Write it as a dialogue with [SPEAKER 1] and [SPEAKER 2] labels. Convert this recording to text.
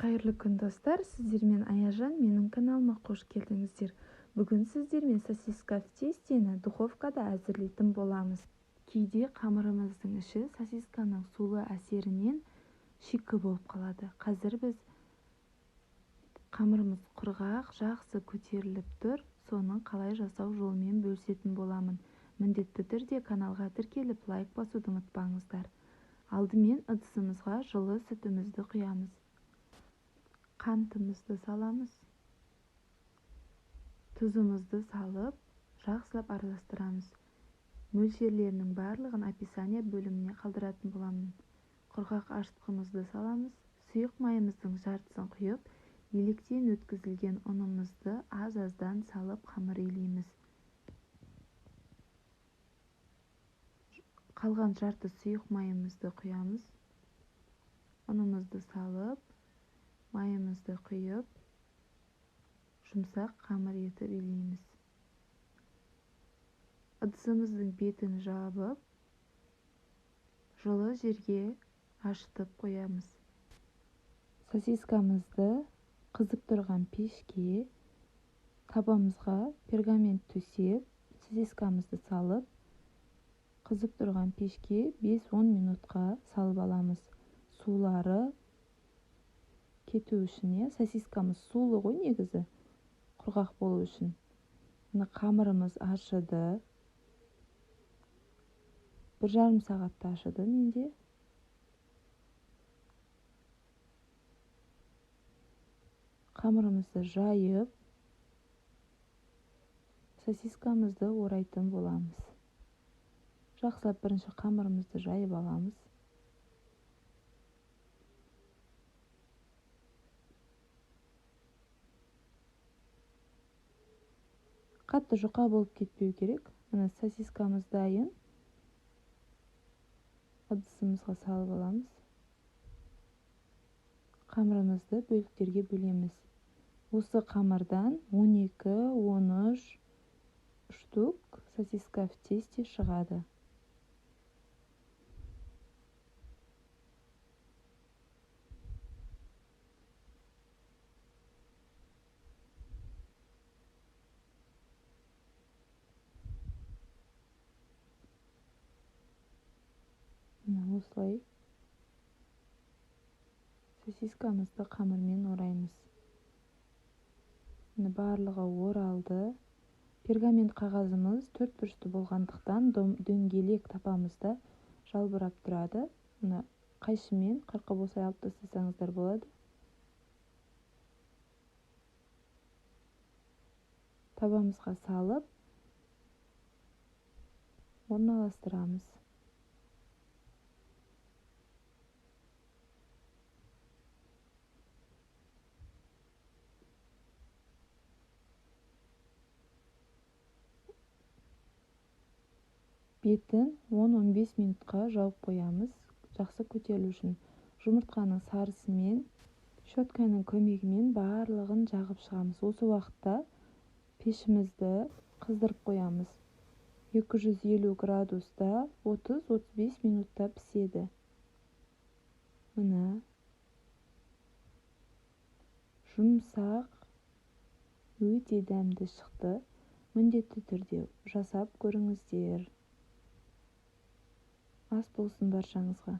[SPEAKER 1] Қайырлы күн, достар! Сіздермен Аяжан. Менің каналыма қош келдіңіздер. Бүгін сіздермен сосиска в тестені духовкада әзірлейтін боламыз. Кейде қамырымыздың іші сосисканың сулы әсерінен шикі болып қалады. Қазір біз қамырымыз құрғақ, жақсы көтеріліп тұр. Соның қалай жасау жолымен бөлісетін боламын. Міндетті түрде каналға тіркеліп, лайк басуды ұмытпаңыздар. Алдымен ыдысымызға жылы сүтімізді құямыз. Қантымызды саламыз. Тұзымызды салып, жақсылап араластырамыз. Мөлшерлерінің барлығын описание бөліміне қалдыратын боламын. Құрғақ ашытқымызды саламыз. Сұйық майымыздың жартысын құйып, електен өткізілген ұнымызды аз-аздан салып қамыр илейміз. Қалған жарты сұйық майымызды құямыз. Ұнымызды салып, майымызды құйып, жұмсақ қамыр етіп илейміз. Ыдысымыздың бетін жабып, жылы жерге ашытып қоямыз. Сосискамызды қызып тұрған пешке табамызға пергамент төсеп, сосискамызды салып, қызып тұрған пешке 5-10 минутқа салып аламыз. Сулары кету үшін, сосискамыз сулы ғой негізі, құрғақ болу үшін. Мына қамырымыз ашыды. 1,5 сағатта ашыды менде. Қамырымызды жайып, сосискамызды орайтын боламыз. Жақсылап бірінші қамырымызды жайып аламыз. Қатты жұқа болып кетпеу керек. Мына сосискамыз дайын. Ыдысымызға салып аламыз. Қамырымызды бөліктерге бөлеміз. Осы қамырдан 12-13 штук сосиска в тесте шығады. Мына осылай сосискамызды қамырмен ораймыз. Мына барлығы оралды. Пергамент қағазымыз төрт бұрышты болғандықтан дөңгелек тапамызда жалбырап тұрады. Мына қайшымен қырқып осылай алып тастасаңыздар болады. Табамызға салып орналастырамыз. Бетін 10-15 минутқа жауып қоямыз, жақсы көтерілу үшін. Жұмыртқаның сарысымен щетканың көмегімен барлығын жағып шығамыз. Осы уақытта пешімізді қыздырып қоямыз. 250 градуста 30-35 минутта піседі. Мына жұмсақ, өте дәмді шықты. Міндетті түрде жасап көріңіздер. Ас болсын баршаңызға.